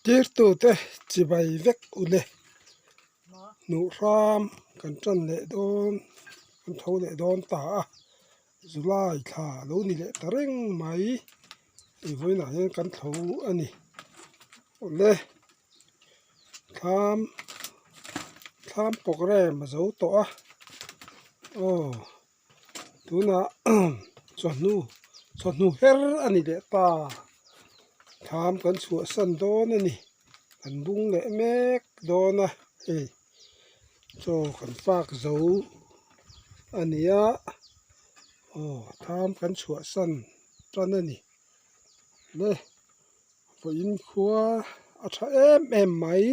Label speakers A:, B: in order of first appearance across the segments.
A: Tirtute chibai vek ule hnuh hram kan tan leh dawn kan tho leh dawn ta a July thla a lo ni leh ta reng mai hei vawiinah hian kan tho a ni awle thlam thlam programme a zo tawh a aw. Tunah chawhnu chawhnu her a ni leh ta thlam kan chhuahsan dawn a ni kan bung leh mek dawn a hei chaw kan fak zo a ni a aw thlam kan chhuahsan tan a ni le vawiin khua a tha em em mai.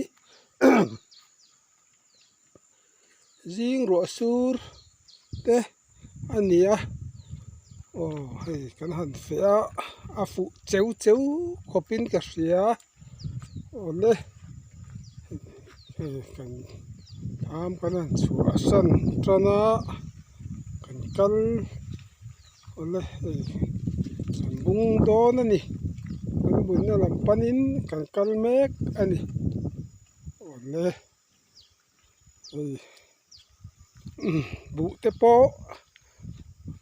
A: Zing ruah sur te a ni a aw hei kan han feh a a fuh cheu cheu khawp in ka hria awle hei kan thlam kan han chhuah san tan a kan kal awle hei kan bung dawn a ni kan bunna lam panin kan kal mek a ni awle. Hei buh te pawh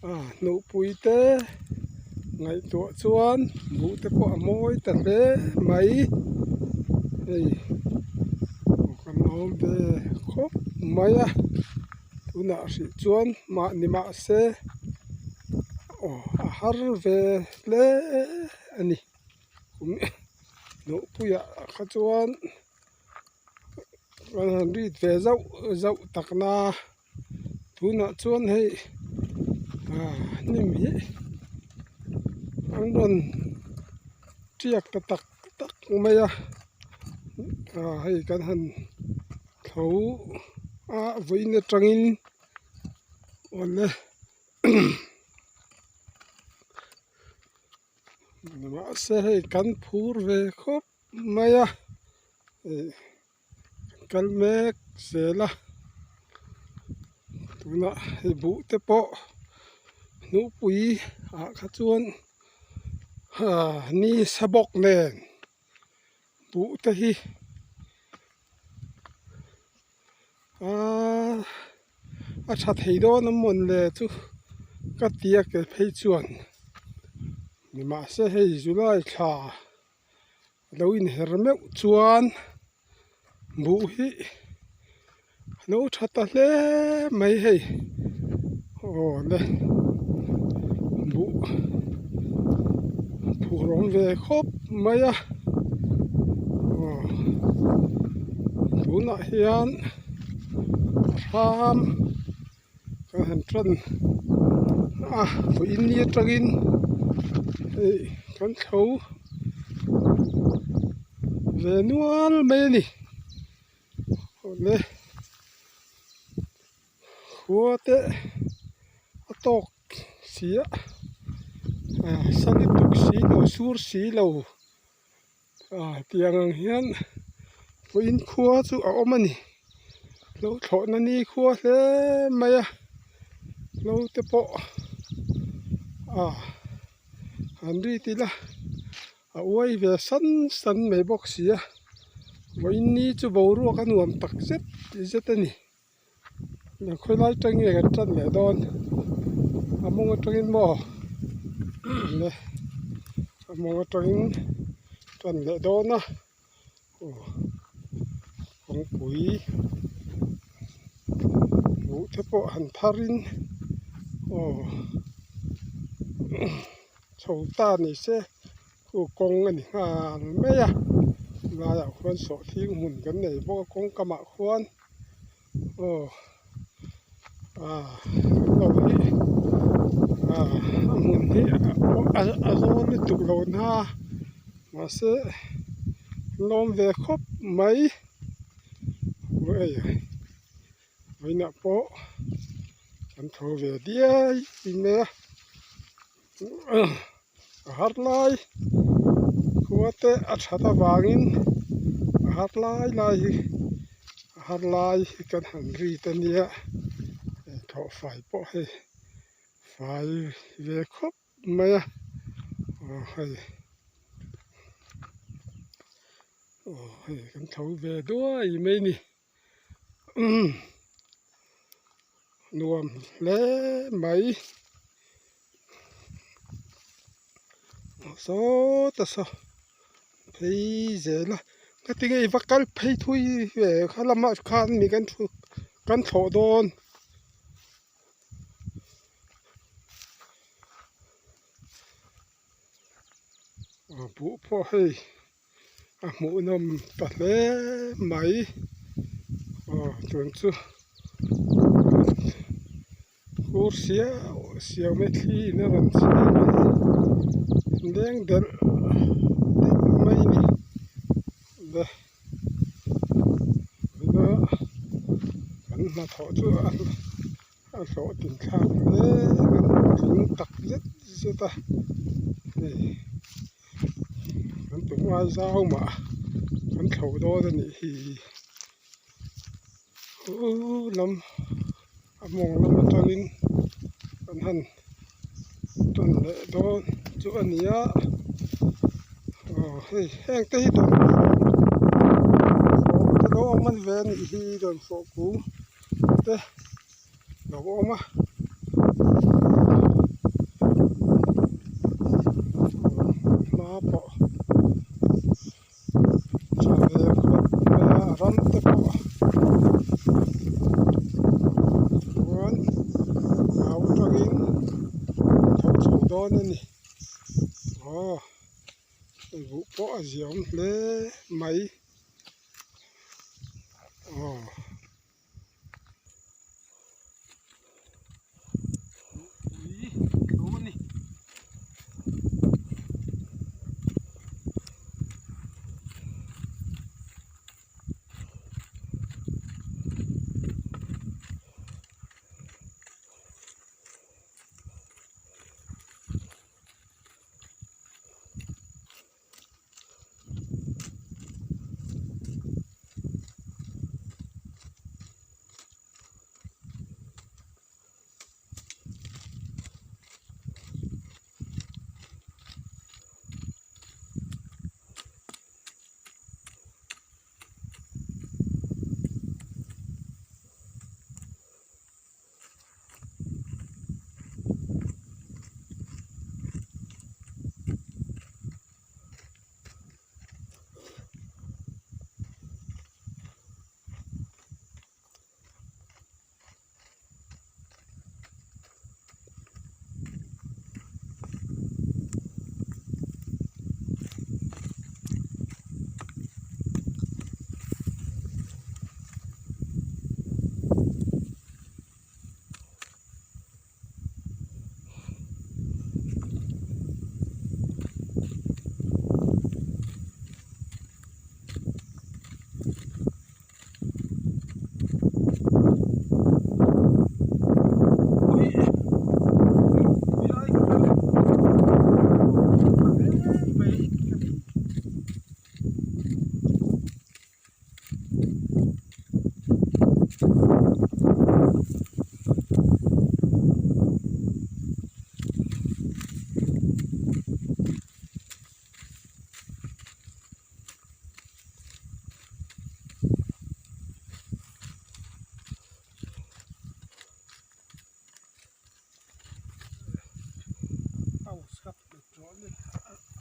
A: a hnuhpui te ngaihtuah chuan buh te pawh a mawi ta hle mai hei kan awm ve khawp mai a tunah hrih chuan mahni mahse aw a har ve hle a ni hnuhpuiah kha chuan. Kan han rit ve zauh zauh tak na tunah chuan hei ah hnim hi an rawn tiak ta tak tak mai a ah hei kan han tho a vawiin atangin awle mahse hei kan phur ve khawp. Mai a ih kal mek zel a tunah hei buh te pawh hnuhpui ah kha chuan ah ni sa bawk nen buh te hi ah a tha thei dawn a mawn le chu ka ti a ke phei chuan nimahse hei July thla. Lo inher meuh chuan buh hi a lo tha ta hle mai hei aw le buh phur awm ve khawp mai a aw tunah hian hram ka han tan a vawiin ni atangin hei kan thlo ve nual mai a ni awle khua te a tawk si a sa lutuk si lo sur si lo. Ah tiang ang hian vawiin khua chu a awm a ni lo thlawhna ni khua hle mai a lo te pawh ah han rit ila a uai ve san san mai bawk si a vawiin ni chu boruak a nuam tak zet zet a ni. Khawilai atang nge kan tan leh dawn a mawng atangin maw le a mawng atangin tan leh dawn a aw kawngpui buh te pawh han thar in aw chho ta ni se chu kawng a ni nghal mai a laiah khuan sawhthing hmun kan nei bawk a kawng kamah khuan. Aw ah lo hi ah a hmun hi a zawl lutuk lo na mahse lawm ve khawp mai hei vawiinah pawh kan tho ve diai mai a a har lai khua te a that avangin a har lai lai hi a har lai hi kan han rit a nia thawh fai pawh hei fai ve khawp mai a aw hei. Aw hei kan tho ve duai mai a ni nuam hle mai sawt a saw phei zel a heti nge i va kal phei thui ve kha lamah khan mi kan thu kan thlawh dawn. Buh pawh hei a hmuhnawm ta hle mai aw tun chu fur siau siau mai thli in a rawn chhe mai leng delh delh mai a ni le tuna kan hnathawh chu a. A hlawhtlin thlak hle kan tling tak zet zet a hei kan tum ngai zau mah kan thlo dawn a nih hi uh lam a mawng lam atangin kan han tawn leh dawn chu a ni a aw hei heng te hi dawnfawh te lo awm a ni ve a nih hi dawnfawh kung. te lo awm a hma pawh tha ve khawp mai a a ram te pawh chuan au atangin tho chho dawn a ni aw hei buh pawh a ziaawm hle mai. Aw. Pui tlo a ni.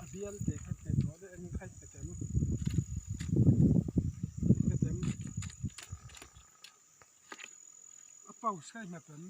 A: A bial te kha hmet rawh le eng kha hmet em hmet em a pause kha hmet em.